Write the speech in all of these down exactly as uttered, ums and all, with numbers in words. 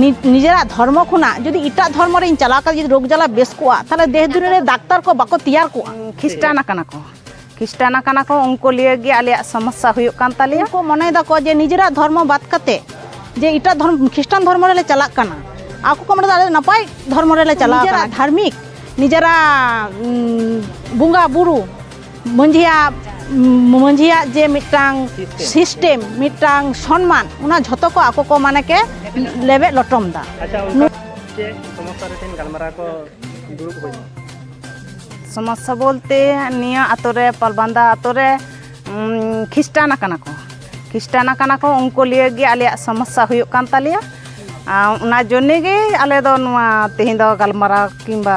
ᱱᱤ- ᱱᱤᱡᱮᱨᱟᱜ ᱫᱷᱚᱨᱢᱚ ᱠᱷᱚᱱᱟᱜ ᱡᱩᱫᱤ ᱮᱴᱟᱜ ᱫᱷᱚᱨᱢᱚ ᱨᱤᱧ ᱪᱟᱞᱟᱣ ᱠᱟᱛᱮ ᱡᱩᱫᱤ ᱨᱳᱜᱽ ᱡᱟᱞᱟ ᱵᱮᱥ ᱠᱚᱜᱼᱟ, ᱛᱟᱦᱚᱞᱮ ᱫᱮᱥ ᱫᱩᱱᱤᱭᱟᱹ ᱨᱮ ᱰᱟᱠᱛᱟᱨ ᱠᱚ ᱵᱟᱠᱚ ᱛᱮᱭᱟᱨ ᱠᱚᱜᱼᱟ᱾ ᱠᱷᱤᱥᱴᱟᱱ ᱟᱠᱟᱱᱟ ᱠᱚ᱾ ᱠᱷᱤᱥᱴᱟᱱ ᱟᱠᱟᱱᱟ ᱠᱚ, ᱩᱱᱠᱩ ᱞᱤᱭᱟᱹ ᱜᱮ ᱟᱞᱮᱭᱟᱜ ᱥᱚᱢᱚᱥᱥᱟ ᱦᱩᱭᱩᱜ ᱠᱟᱱ ᱛᱟᱞᱮᱭᱟ᱾ ᱩᱱᱠᱩ ᱢᱚᱱᱮᱭ ᱫᱟᱠᱚ ᱡᱮ ᱱᱤᱡᱮᱨᱟᱜ ᱫᱷᱚᱨᱢᱚ ᱵᱟᱫ ᱠᱟᱛᱮ ᱡᱮ ᱮᱴᱟᱜ ᱫᱷᱚᱨᱢ, ᱠᱷᱤᱥᱴᱟᱱ ᱫᱷᱚᱨᱢᱚ ᱨᱮᱞᱮ ᱪᱟᱞᱟᱜ ᱠᱟᱱᱟ᱾ ᱟᱠᱚ ᱠᱚ ᱢᱚᱱᱮ ᱫᱟ ᱟᱞᱮ ᱱᱟᱯᱟᱭ ᱫᱷᱚᱨᱢᱚ ᱨᱮᱞᱮ ᱪᱟᱞᱟᱣ ᱱᱤᱡᱮᱨᱟᱜ ᱠᱟᱱᱟ᱾ ᱫᱷᱟᱨᱢᱤᱠ, ᱱᱤᱡᱮᱨᱟᱜ, ᱩᱸ, ᱵᱚᱸᱜᱟ ᱵᱩᱨᱩ, ᱢᱟᱹᱡᱷᱤᱭᱟᱜ, ᱩᱸ, ᱢᱟᱹᱡᱷᱤᱭᱟᱜ ᱡᱮ ᱢᱤᱫᱴᱟᱝ system᱾ System, ᱢᱤᱫᱴᱟᱝ ᱥᱚᱱᱢᱟᱱ, ᱚᱱᱟ ᱡᱷᱚᱛᱚ ᱠᱚ ᱟᱠᱚ ᱠᱚ ᱢᱟᱱᱮ ᱠᱮ ᱞᱮᱵᱮᱫ ᱞᱚᱴᱚᱢ ᱫᱟ᱾ ᱟᱪᱪᱷᱟ, ᱚᱱᱠᱟ ᱪᱮᱫ ᱥᱚᱢᱚᱥᱥᱟ ᱨᱮ ᱛᱮᱦᱮᱧ ᱜᱟᱞᱢᱟᱨᱟᱣ ᱠᱚ ᱫᱩᱲᱩᱵ ᱦᱩᱭ ᱮᱱᱟ? ᱥᱚᱢᱚᱥᱥᱟ ᱵᱚᱞᱛᱮ ᱱᱤᱭᱟᱹ ᱟᱛᱳ ᱨᱮ, ᱯᱟᱞᱵᱟᱱᱫᱟ ᱟᱛᱳ ᱨᱮ, ᱩᱸ, ᱠᱷᱤᱥᱴᱟᱱ ᱟᱠᱟᱱᱟ ᱠᱚ᱾ ᱠᱷᱤᱥᱴᱟᱱ ᱟᱠᱟᱱᱟ ᱠᱚ, ᱩᱱᱠᱩ ᱞᱤᱭᱟᱹ ᱜᱮ ᱟᱞᱮᱭᱟᱜ ᱥᱚᱢᱚᱥᱥᱟ ᱦᱩᱭᱩᱜ ᱠᱟᱱ ᱛᱟᱞᱮᱭᱟ᱾ ᱟᱨ ᱚᱱᱟ ᱡᱚᱱᱱᱮ ᱜᱮ ᱟᱞᱮ ᱫᱚ ᱱᱚᱣᱟ ᱛᱮᱦᱮᱧ ᱫᱚ ᱜᱟᱞᱢᱟᱨᱟᱣ ᱠᱤᱝᱵᱟ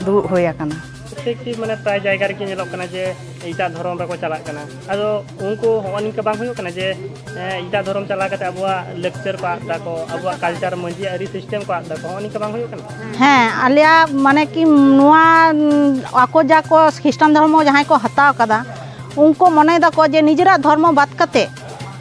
ᱫᱩᱲᱩᱵ ᱦᱩᱭ ᱟᱠᱟᱱᱟ᱾ ᱯᱨᱚᱛᱮᱠᱴᱤ, ᱢᱟᱱᱮ, ᱯᱨᱟᱭ ᱡᱟᱭᱜᱟ ᱨᱮᱜᱮ ᱧᱮᱞᱚᱜ ᱠᱟᱱᱟ ᱡᱮ ᱮᱴᱟᱜ ᱫᱷᱚᱨᱚᱢ ᱨᱮᱠᱚ ᱪᱟᱞᱟᱜ ᱠᱟᱱᱟ᱾ ᱟᱫᱚ ᱩᱱᱠᱩ ᱦᱚᱸᱜᱼᱚ ᱱᱤᱝᱠᱟᱹ ᱵᱟᱝ ᱦᱩᱭᱩᱜ ᱠᱟᱱᱟ ᱡᱮ, ᱮᱸ, ᱮᱴᱟᱜ ᱫᱷᱚᱨᱚᱢ ᱪᱟᱞᱟᱣ ᱠᱟᱛᱮ ᱟᱵᱚᱣᱟᱜ ᱞᱟᱠᱪᱟᱨ ᱠᱚ ᱟᱫ ᱫᱟᱠᱚ, ᱟᱵᱚᱣᱟᱜ culture, ᱢᱟᱹᱡᱷᱤ ᱟᱹᱨᱤ system ᱠᱚ ᱟᱫ ᱫᱟᱠᱚ, ᱦᱚᱸᱜᱼᱚ ᱱᱤᱝᱠᱟᱹ ᱵᱟᱝ ᱦᱩᱭᱩᱜ ᱠᱟᱱᱟ? ᱦᱮᱸ, ᱟᱞᱮᱭᱟᱜ ᱢᱟᱱᱮ ᱠᱤ ᱱᱚᱣᱟ, ᱩᱸ, ᱟᱠᱚ ᱡᱟ ᱠᱚ ᱠᱷᱤᱥᱴᱟᱱ ᱫᱷᱚᱨᱢᱚ ᱡᱟᱦᱟᱸᱭ ᱠᱚ ᱦᱟᱛᱟᱣ ᱠᱟᱫᱟ, ᱩᱱᱠᱩ ᱢᱚᱱᱮᱭ ᱫᱟᱠᱚ ᱡᱮ ᱱᱤᱡᱮᱨᱟᱜ ᱫᱷᱚᱨᱢᱚ ᱵᱟᱫ ᱠᱟᱛᱮ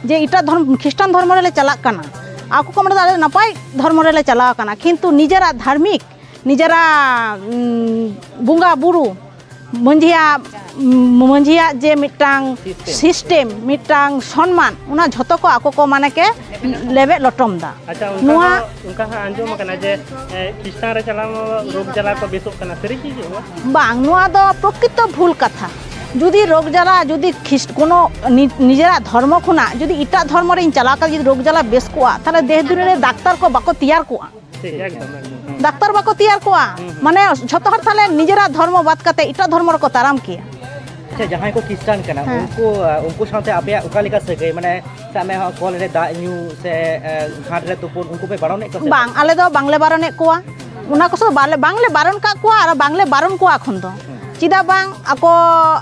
ᱡᱮ ᱮᱴᱟᱜ ᱫᱷᱚᱨᱢ, ᱠᱷᱤᱥᱴᱟᱱ ᱫᱷᱚᱨᱢᱚ ᱨᱮᱞᱮ ᱪᱟᱞᱟᱜ ᱠᱟᱱᱟ᱾ ᱟᱠᱚ ᱠᱚ ᱢᱚᱱᱮ ᱫᱟ ᱟᱞᱮ ᱱᱟᱯᱟᱭ ᱫᱷᱚᱨᱢᱚ ᱨᱮᱞᱮ ᱪᱟᱞᱟᱣ ᱠᱟᱱᱟ, ᱠᱤᱱᱛᱩ ᱱᱤᱡᱮᱨᱟᱜ ᱫᱷᱟᱨᱢᱤᱠ, ᱱᱤᱡᱮᱨᱟᱜ, ᱩᱸ, ᱵᱚᱸᱜᱟ ᱵᱩᱨᱩ, ᱢᱟᱹᱡᱷᱤᱭᱟᱜ, ᱩᱸ, ᱢᱟᱹᱡᱷᱤᱭᱟᱜ ᱡᱮ ᱢᱤᱫᱴᱟᱝ system᱾ System, ᱢᱤᱫᱴᱟᱝ ᱥᱚᱱᱢᱟᱱ, ᱚᱱᱟ ᱡᱷᱚᱛᱚ ᱠᱚ ᱟᱠᱚ ᱠᱚ ᱢᱟᱱᱮ ᱠᱮ ᱞᱮᱵᱮᱫ ᱞᱚᱴᱚᱢ ᱫᱟ᱾ ᱟᱪᱪᱷᱟ, ᱚᱱᱠᱟ ᱱᱚᱣᱟ ᱦᱚᱸ, ᱚᱱᱠᱟ ᱦᱚᱸ ᱟᱸᱡᱚᱢ ᱟᱠᱟᱱᱟ ᱡᱮ, ᱮ, ᱠᱷᱤᱥᱴᱟᱱ ᱨᱮ ᱪᱟᱞᱟᱣ ᱢᱟ ᱨᱳᱜᱽ ᱡᱟᱞᱟ ᱠᱚ ᱵᱮᱥᱚᱜ ᱠᱟᱱᱟ, ᱥᱟᱹᱨᱤ ᱜᱮ ᱱᱚᱣᱟ? ᱵᱟᱝ, ᱱᱚᱣᱟ ᱫᱚ ᱯᱨᱚᱠᱨᱤᱛᱚ ᱵᱷᱩᱞ ᱠᱟᱛᱷᱟ᱾ ᱡᱩᱫᱤ ᱨᱳᱜᱽ ᱡᱟᱞᱟ, ᱡᱩᱫᱤ ᱠᱷᱤᱥ-, ᱠᱳᱱᱳ ᱱᱤ-, ᱱᱤᱡᱮᱨᱟᱜ ᱫᱷᱚᱨᱢᱚ ᱠᱷᱚᱱᱟᱜ ᱡᱩᱫᱤ ᱮᱴᱟᱜ ᱫᱷᱚᱨᱢᱚ ᱨᱤᱧ ᱪᱟᱞᱟᱣ ᱠᱟᱛᱮ ᱡᱩᱫᱤ ᱨᱳᱜᱽ ᱡᱟᱞᱟ ᱵᱮᱥ ᱠᱚᱜᱼᱟ, ᱛᱟᱦᱞᱮ ᱫᱮᱥ ᱫᱩᱱᱤᱭᱟᱹ ᱨᱮ ᱰᱟᱠᱛᱟᱨ ᱠᱚ ᱵᱟᱠᱚ ᱛᱮᱭᱟᱨ ᱠᱚᱜᱼᱟ᱾ ᱴᱷᱤᱠ, ᱮᱠᱫᱚᱢ, ᱮᱠᱫᱚᱢ᱾ ᱦᱩᱸ᱾ ᱰᱟᱠᱛᱟᱨ ᱵᱟᱠᱚ ᱛᱮᱭᱟᱨ ᱠᱚᱜᱼᱟ᱾ ᱦᱩᱸ, ᱦᱩᱸ᱾ ᱢᱟᱱᱮ ᱡᱷᱚᱛᱚ ᱦᱚᱲ ᱛᱟᱦᱞᱮ ᱱᱤᱡᱮᱨᱟᱜ ᱫᱷᱚᱨᱢᱚ ᱵᱟᱫ ᱠᱟᱛᱮ ᱮᱴᱟᱜ ᱫᱷᱚᱨᱢᱚ ᱨᱮᱠᱚ ᱛᱟᱲᱟᱢ ᱠᱮᱭᱟ᱾ ᱟᱪᱪᱷᱟ, ᱡᱟᱦᱟᱸᱭ ᱠᱚ ᱠᱷᱤᱥᱴᱟᱱ ᱠᱟᱱᱟ, ᱦᱮᱸ᱾ ᱩᱱᱠᱩ, ᱟ, ᱩᱱᱠᱩ ᱥᱟᱶᱛᱮ ᱟᱯᱮᱭᱟᱜ ᱚᱠᱟ ᱞᱮᱠᱟ ᱥᱟᱹᱜᱟᱹᱭ? ᱢᱟᱱᱮ, ᱥᱟᱵ ᱢᱮ, ᱦᱚᱸ, ᱠᱚᱞ ᱨᱮ ᱫᱟᱜ ᱧᱩ ᱥᱮ, ᱮ, ᱜᱷᱟᱴ ᱨᱮ ᱛᱩᱯᱩᱱ, ᱩᱱᱠᱩ ᱯᱮ ᱵᱟᱨᱚᱱᱮᱫ ᱠᱚᱣᱟ ᱥᱮ ᱵᱟᱝ, ᱵᱟᱝ? ᱟᱞᱮ ᱫᱚ ᱵᱟᱝᱞᱮ ᱵᱟᱨᱚᱱᱮᱫ ᱠᱚᱣᱟ᱾ ᱚᱱᱟ ᱠᱚ ᱥᱚᱵ ᱵᱟᱞᱮ, ᱵᱟᱝᱞᱮ ᱵᱟᱨᱚᱱ ᱠᱟᱜ ᱠᱚᱣᱟ ᱟᱨ ᱵᱟᱝᱞᱮ ᱵᱟᱨᱚᱱ ᱠᱚᱣᱟ ᱮᱠᱷᱚᱱ ᱫᱚ᱾ ᱦᱩᱸ᱾ ᱪᱮᱫᱟᱜ ᱵᱟᱝ, ᱟᱠᱚ,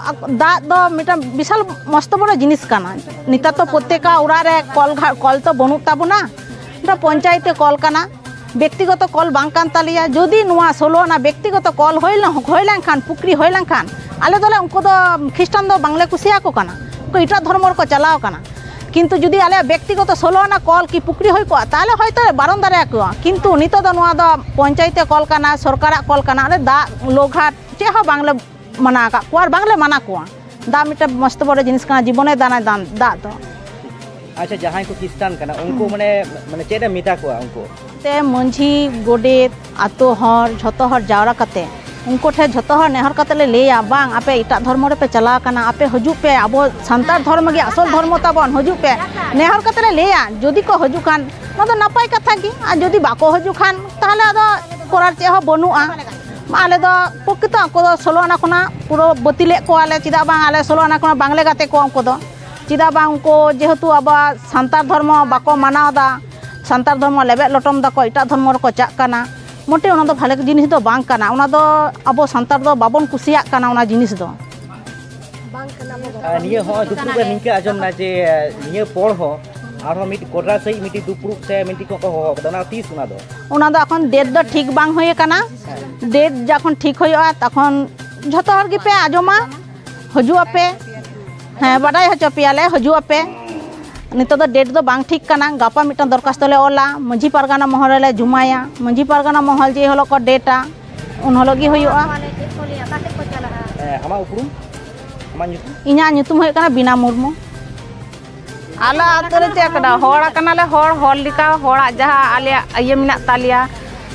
ᱟᱠᱚ, ᱫᱟᱜ ᱫᱚ ᱢᱤᱫᱴᱟᱝ ᱵᱤᱥᱟᱞ ᱢᱚᱥᱛᱚ ᱵᱚᱲᱚ ᱡᱤᱱᱤᱥ ᱠᱟᱱᱟ᱾ ᱱᱮᱛᱟᱨ ᱛᱚ ᱯᱨᱚᱛᱛᱮᱠᱟ ᱚᱲᱟᱜ ᱨᱮ ᱠᱚᱞ ᱜᱷᱟ-, ᱠᱚᱞ ᱛᱚ ᱵᱟᱹᱱᱩᱜ ᱛᱟᱵᱚᱱᱟ᱾ ᱢᱤᱫᱴᱟᱝ ᱯᱚᱧᱪᱟᱭᱮᱛ ᱠᱚᱞ ᱠᱟᱱᱟ, ᱵᱮᱠᱛᱤᱜᱚᱛᱚ ᱠᱚᱞ ᱵᱟᱝ ᱠᱟᱱ ᱛᱟᱞᱮᱭᱟ᱾ ᱡᱩᱫᱤ ᱱᱚᱣᱟ ᱥᱳᱞᱳ ᱟᱱᱟ ᱵᱮᱠᱛᱤᱜᱚᱛᱚ ᱠᱚᱞ ᱦᱩᱭ ᱞᱮᱱ-, ᱦᱩᱭ ᱞᱮᱱᱠᱷᱟᱱ, ᱯᱩᱠᱷᱨᱤ ᱦᱩᱭ ᱞᱮᱱᱠᱷᱟᱱ, ᱟᱞᱮ ᱫᱚᱞᱮ, ᱩᱱᱠᱩ ᱫᱚ ᱠᱷᱨᱤᱥᱴᱟᱱ ᱫᱚ ᱵᱟᱝᱞᱮ ᱠᱩᱥᱤᱭᱟᱠᱚ ᱠᱟᱱᱟ, ᱩᱱᱠᱩ ᱮᱴᱟᱜ ᱫᱷᱚᱨᱢᱚ ᱨᱮᱠᱚ ᱪᱟᱞᱟᱣ ᱠᱟᱱᱟ᱾ ᱠᱤᱱᱛᱩ ᱡᱩᱫᱤ ᱟᱞᱮᱭᱟᱜ ᱵᱮᱠᱛᱤᱜᱚᱛᱚ ᱥᱳᱞᱳ ᱟᱱᱟ ᱠᱚᱞ ᱠᱤ ᱯᱩᱠᱷᱨᱤ ᱦᱩᱭ ᱠᱚᱜᱼᱟ, ᱛᱟᱦᱚᱞᱮ ᱦᱚᱭᱛᱳ ᱵᱟᱨᱚᱱ ᱫᱟᱲᱮᱭᱟᱠᱚᱣᱟ᱾ ᱠᱤᱱᱛᱩ ᱱᱤᱛᱚᱜ ᱫᱚ ᱱᱚᱣᱟ ᱫᱚ ᱯᱚᱧᱪᱟᱭᱮᱛ ᱠᱚᱞ ᱠᱟᱱᱟ, ᱥᱚᱨᱠᱟᱨᱟᱜ ᱠᱚᱞ ᱠᱟᱱᱟ, ᱚᱸᱰᱮ ᱫᱟᱜ ᱞᱳ ᱜᱷᱟᱴ ᱪᱮᱫ ᱦᱚᱸ ᱵᱟᱝᱞᱮ ᱢᱟᱱᱟ ᱟᱠᱟᱫ ᱠᱚᱣᱟ ᱟᱨ ᱵᱟᱝᱞᱮ ᱢᱟᱱᱟ ᱠᱚᱣᱟ᱾ ᱫᱟᱜ ᱢᱤᱫᱴᱮᱱ ᱢᱚᱥᱛᱚ ᱵᱚᱲᱚ ᱡᱤᱱᱤᱥ ᱠᱟᱱᱟ, ᱡᱤᱵᱚᱱᱮ ᱫᱟᱱᱟᱭ ᱫᱟᱱ ᱫᱟᱜ ᱫᱚ᱾ ᱟᱪᱪᱷᱟ, ᱡᱟᱦᱟᱸᱭ ᱠᱚ ᱠᱷᱨᱤᱥᱴᱟᱱ ᱠᱟᱱᱟ, ᱩᱱᱠᱩ ᱢᱟᱱᱮ ᱢᱟᱱᱮ ᱪᱮᱫ ᱮᱢ ᱢᱮᱛᱟ ᱠᱚᱣᱟ ᱩᱱᱠᱩ? ᱛᱮ ᱢᱟᱹᱡᱷᱤ, ᱜᱚᱰᱮᱛ, ᱟᱛᱳ ᱦᱚᱲ, ᱡᱷᱚᱛᱚ ᱦᱚᱲ ᱡᱟᱣᱨᱟ ᱠᱟᱛᱮ ᱩᱱᱠᱩ ᱴᱷᱮᱱ ᱡᱷᱚᱛᱚ ᱦᱚᱲ ᱱᱮᱦᱚᱨ ᱠᱟᱛᱮ ᱞᱮ ᱞᱟᱹᱭᱟ, ᱵᱟᱝ, ᱟᱯᱮ ᱮᱴᱟᱜ ᱫᱷᱚᱨᱢᱚ ᱨᱮᱯᱮ ᱪᱟᱞᱟᱣ ᱠᱟᱱᱟ, ᱟᱯᱮ ᱦᱤᱡᱩᱜ ᱯᱮ, ᱟᱵᱚ ᱥᱟᱱᱛᱟᱲ ᱫᱷᱚᱨᱢᱚ ᱜᱮ ᱟᱥᱚᱞ ᱫᱷᱚᱨᱢᱚ ᱛᱟᱵᱚᱱ, ᱦᱤᱡᱩᱜ ᱯᱮ᱾ ᱱᱮᱦᱚᱨ ᱠᱟᱛᱮ ᱞᱮ ᱞᱟᱹᱭᱟ, ᱡᱩᱫᱤ ᱠᱚ ᱦᱤᱡᱩᱜ ᱠᱷᱟᱱ ᱚᱱᱟ ᱫᱚ ᱱᱟᱯᱟᱭ ᱠᱟᱛᱷᱟ ᱜᱮ, ᱟᱨ ᱡᱩᱫᱤ ᱵᱟᱠᱚ ᱦᱤᱡᱩᱜ ᱠᱷᱟᱱ ᱛᱟᱦᱚᱞᱮ ᱟᱫᱚ ᱠᱚᱨᱟᱨ ᱪᱮᱫ ᱦᱚᱸ ᱵᱟᱹᱱᱩᱜᱼᱟ᱾ ᱟᱞᱮ ᱫᱚ ᱯᱨᱚᱠᱨᱤᱛᱚ ᱟᱠᱚ ᱫᱚ ᱥᱳᱞᱳ ᱟᱱᱟ ᱠᱷᱚᱱᱟᱜ ᱯᱩᱨᱟᱹ ᱵᱟᱹᱛᱤᱞᱮᱫ ᱠᱚᱣᱟᱞᱮ, ᱪᱮᱫᱟᱜ ᱵᱟᱝ ᱟᱞᱮ ᱥᱳᱞᱳ ᱟᱱᱟ ᱠᱷᱚᱱᱟᱜ ᱵᱟᱝᱞᱮ ᱜᱟᱛᱮ ᱠᱚᱣᱟ ᱩᱱᱠᱩ ᱫᱚ᱾ ᱪᱮᱫᱟᱜ ᱵᱟᱝ ᱩᱱᱠᱩ ᱡᱮᱦᱮᱛᱩ ᱟᱵᱚᱣᱟᱜ ᱥᱟᱱᱛᱟᱲ ᱫᱷᱚᱨᱢᱚ ᱵᱟᱠᱚ ᱢᱟᱱᱟᱣ ᱮᱫᱟ, ᱥᱟᱱᱛᱟᱲ ᱫᱷᱚᱨᱢᱚ ᱞᱮᱵᱮᱫ ᱞᱚᱴᱚᱢ ᱫᱟᱠᱚ, ᱮᱴᱟᱜ ᱫᱷᱚᱨᱢᱚ ᱨᱮᱠᱚ ᱪᱟᱜ ᱠᱟᱱᱟ, ᱢᱚᱴᱮ ᱚᱱᱟ ᱫᱚ ᱵᱷᱟᱞᱮ ᱡᱤᱱᱤᱥ ᱫᱚ ᱵᱟᱝ ᱠᱟᱱᱟ᱾ ᱚᱱᱟ ᱫᱚ ᱟᱵᱚ ᱥᱟᱱᱛᱟᱲ ᱫᱚ ᱵᱟᱵᱚᱱ ᱠᱩᱥᱤᱭᱟᱜ ᱠᱟᱱᱟ ᱚᱱᱟ ᱡᱤᱱᱤᱥ ᱫᱚ᱾ ᱟᱨ ᱱᱤᱭᱟᱹ ᱦᱚᱸ ᱫᱩᱯᱲᱩᱵ ᱨᱮ ᱱᱤᱝᱠᱟᱹ ᱟᱸᱡᱚᱢ ᱮᱱᱟ ᱡᱮ ᱱᱤᱭᱟᱹ ᱯᱚᱨ ᱦᱚᱸ ᱟᱨᱦᱚᱸ ᱢᱤᱫ ᱠᱚᱰᱨᱟ ᱥᱟᱺᱦᱤᱡ ᱢᱤᱫᱴᱤᱡ ᱫᱩᱯᱲᱩᱵ ᱥᱮ ᱢᱤᱫᱴᱤᱡ ᱠᱚ ᱦᱚᱦᱚ ᱟᱠᱟᱫᱟ, ᱚᱱᱟ ᱛᱤᱥ ᱚᱱᱟ ᱫᱚ? ᱚᱱᱟ ᱫᱚ ᱮᱠᱷᱚᱱ ᱰᱮᱴ ᱫᱚ ᱴᱷᱤᱠ ᱵᱟᱝ ᱦᱩᱭ ᱟᱠᱟᱱᱟ᱾ ᱰᱮᱴ ᱡᱚᱠᱷᱚᱱ ᱴᱷᱤᱠ ᱦᱩᱭᱩᱜᱼᱟ, ᱛᱚᱠᱷᱚᱱ ᱡᱷᱚᱛᱚ ᱦᱚᱲ ᱜᱮᱯᱮ ᱟᱸᱡᱚᱢᱟ, ᱦᱤᱡᱩᱜ ᱟᱯᱮ᱾ ᱦᱮᱸ, ᱵᱟᱰᱟᱭ ᱦᱚᱪᱚ ᱯᱮᱭᱟᱞᱮ, ᱦᱤᱡᱩᱜ ᱟᱯᱮ᱾ ᱱᱤᱛᱚᱜ ᱫᱚ ᱰᱮᱴ ᱫᱚ ᱵᱟᱝ ᱴᱷᱤᱠ ᱠᱟᱱᱟ᱾ ᱜᱟᱯᱟ ᱢᱤᱫᱴᱟᱝ ᱫᱚᱨᱠᱷᱟᱥᱛᱚ ᱞᱮ ᱚᱞᱟ, ᱢᱟᱹᱡᱷᱤ ᱯᱟᱨᱜᱟᱱᱟ ᱢᱚᱦᱚᱞ ᱨᱮᱞᱮ ᱡᱚᱢᱟᱭᱟ᱾ ᱢᱟᱹᱡᱷᱤ ᱯᱟᱨᱜᱟᱱᱟ ᱢᱚᱦᱚᱞ ᱡᱮ ᱦᱤᱞᱳᱜ ᱠᱚ ᱰᱮᱴᱟ, ᱩᱱ ᱦᱤᱞᱳᱜ ᱜᱮ ᱦᱩᱭᱩᱜᱼᱟ᱾ ᱦᱮᱸ, ᱟᱢᱟᱜ ᱩᱯᱨᱩᱢ? ᱟᱢᱟᱜ ᱧᱩᱛᱩᱢ? ᱤᱧᱟᱹᱜ ᱧᱩᱛᱩᱢ ᱦᱩᱭᱩᱜ ᱠᱟᱱᱟ ᱵᱤᱱᱟ ᱢᱩᱨᱢᱩ᱾ ᱟᱞᱮ ᱟᱹᱛᱩ ᱨᱮ ᱪᱮᱫ ᱠᱟᱱᱟ, ᱦᱚᱲ ᱠᱟᱱᱟᱞᱮ, ᱦᱚᱲ, ᱦᱚᱲ ᱞᱮᱠᱟ ᱦᱚᱲᱟᱜ ᱡᱟᱦᱟᱸ ᱟᱞᱮᱭᱟᱜ ᱤᱭᱟᱹ ᱢᱮᱱᱟᱜ ᱛᱟᱞᱮᱭᱟ,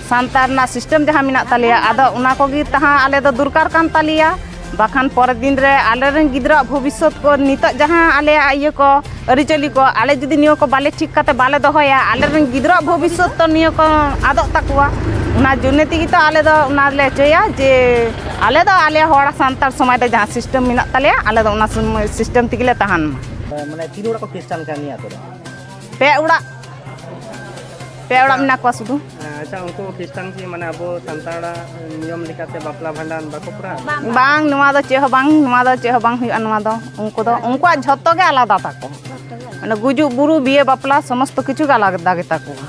ᱥᱟᱱᱛᱟᱲ ᱨᱮᱱᱟᱜ ᱥᱤᱥᱴᱮᱢ ᱡᱟᱦᱟᱸ ᱢᱮᱱᱟᱜ ᱛᱟᱞᱮᱭᱟ, ᱟᱫᱚ ᱚᱱᱟ ᱠᱚᱜᱮ ᱛᱟᱦᱮᱸ ᱟᱞᱮ ᱫᱚ ᱫᱚᱨᱠᱟᱨ ᱠᱟᱱ ᱛᱟᱞᱮᱭᱟ᱾ ᱵᱟᱠᱷᱟᱱ ᱯᱚᱨᱮᱨ ᱫᱤᱱ ᱨᱮ ᱟᱞᱮᱨᱮᱱ ᱜᱤᱫᱽᱨᱟᱹᱣᱟᱜ ᱵᱷᱚᱵᱤᱥᱥᱚᱛ ᱠᱚ, ᱱᱤᱛᱚᱜ ᱡᱟᱦᱟᱸ ᱟᱞᱮᱭᱟᱜ ᱤᱭᱟᱹ ᱠᱚ, ᱟᱹᱨᱤᱪᱟᱹᱞᱤ ᱠᱚ, ᱟᱞᱮ ᱡᱩᱫᱤ ᱱᱤᱭᱟᱹ ᱠᱚ ᱵᱟᱞᱮ ᱴᱷᱤᱠ ᱠᱟᱛᱮ ᱵᱟᱞᱮ ᱫᱚᱦᱚᱭᱟ, ᱟᱞᱮᱨᱮᱱ ᱜᱤᱫᱽᱨᱟᱹᱣᱟᱜ ᱵᱷᱚᱵᱤᱥᱥᱚᱛ ᱛᱚ ᱱᱤᱭᱟᱹ ᱠᱚ ᱟᱫᱚᱜ ᱛᱟᱠᱚᱣᱟ᱾ ᱚᱱᱟ ᱡᱚᱱᱱᱮ ᱛᱮᱜᱮ ᱛᱚ ᱟᱞᱮ ᱫᱚ ᱚᱱᱟ ᱞᱮ ᱪᱟᱹᱭᱟ ᱡᱮ ᱟᱞᱮ ᱫᱚ ᱟᱞᱮ ᱦᱚᱲ ᱥᱟᱱᱛᱟᱲ ᱥᱚᱢᱟᱡᱽ ᱨᱮ ᱡᱟᱦᱟᱸ ᱥᱤᱥᱴᱮᱢ ᱢᱮᱱᱟᱜ ᱛᱟᱞᱮᱭᱟ, ᱟᱞᱮ ᱫᱚ ᱚᱱᱟ ᱥᱤᱥᱴᱮᱢ ᱛᱮᱜᱮ ᱞᱮ ᱛᱟᱦᱮᱱ ᱢᱟ᱾ ᱢᱟᱱᱮ ᱛᱤᱱ ᱦᱚᱲ ᱠᱚ ᱠᱷᱨᱤᱥᱴᱟᱱ ᱠᱟᱱᱟ ᱱᱤᱭᱟᱹ ᱟᱛᱳ ᱨᱮ? ᱯᱮ ᱚᱲᱟᱜ, ᱯᱮ ᱚᱲᱟᱜ ᱢᱮᱱᱟᱜ ᱠᱚᱣᱟ ᱥᱩᱫᱷᱩ᱾ ᱟᱪᱪᱷᱟ, ᱩᱱᱠᱩ ᱠᱷᱨᱤᱥᱴᱟᱱ ᱠᱤ ᱢᱟᱱᱮ ᱟᱵᱚ ᱥᱟᱱᱛᱟᱲᱟᱜ ᱱᱤᱭᱚᱢ ᱞᱮᱠᱟᱛᱮ ᱵᱟᱯᱞᱟ ᱵᱷᱟᱸᱰᱟᱱ ᱵᱟᱠᱚ ᱠᱚᱨᱟᱣᱟ? ᱵᱟᱝ, ᱱᱚᱣᱟ ᱫᱚ ᱪᱮᱫ ᱦᱚᱸ ᱵᱟᱝ, ᱱᱚᱣᱟ ᱫᱚ ᱪᱮᱫ ᱦᱚᱸ ᱵᱟᱝ ᱦᱩᱭᱩᱜᱼᱟ᱾ ᱱᱚᱣᱟ ᱫᱚ ᱩᱱᱠᱩ ᱫᱚ, ᱩᱱᱠᱩᱣᱟᱜ ᱡᱷᱚᱛᱚ ᱜᱮ ᱟᱞᱟᱫᱟ ᱛᱟᱠᱚ, ᱢᱟᱱᱮ ᱜᱩᱡᱩᱜ ᱵᱩᱨᱩ, ᱵᱤᱭᱮ ᱵᱟᱯᱞᱟ, ᱥᱚᱢᱚᱥᱛᱚ ᱠᱤᱪᱷᱩ ᱜᱮ ᱟᱞᱟᱫᱟ ᱜᱮᱛᱟ ᱠᱚᱣᱟ᱾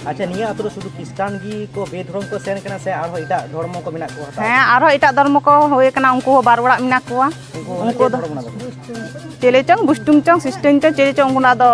ᱟᱪᱪᱷᱟ, ᱱᱤᱭᱟᱹ ᱟᱛᱳ ᱨᱮ ᱥᱩᱫᱷᱩ ᱠᱷᱨᱤᱥᱴᱟᱱ ᱜᱮ ᱠᱚ ᱵᱮᱫᱷᱚᱨᱚᱢ ᱠᱚ ᱥᱮᱱ ᱠᱟᱱᱟ ᱥᱮ ᱟᱨᱦᱚᱸ ᱮᱴᱟᱜ ᱫᱷᱚᱨᱢᱚ ᱠᱚ ᱢᱮᱱᱟᱜ ᱠᱚᱣᱟ? ᱦᱟᱛᱟᱣ ᱦᱮᱸ, ᱟᱨᱦᱚᱸ ᱮᱴᱟᱜ ᱫᱷᱚᱨᱢᱚ ᱠᱚ ᱦᱩᱭ ᱠᱟᱱᱟ, ᱩᱱᱠᱩ ᱦᱚᱸ ᱵᱟᱨ ᱚᱲᱟᱜ ᱢᱮᱱᱟᱜ ᱠᱚᱣᱟ᱾ ᱩᱱᱠᱩ ᱩᱱᱠᱩ ᱪᱮᱫ ᱫᱚ ᱫᱷᱚᱨᱚᱢ ᱠᱟᱱᱟ ᱠᱚ? ᱪᱮᱞᱮ ᱪᱚᱝ ᱵᱩᱥᱴᱩᱢ ᱪᱚᱝ ᱥᱤᱥᱴᱮᱢ ᱪᱚᱝ ᱪᱮᱞᱮ ᱪᱚᱝ ᱚᱱᱟ ᱫᱚ᱾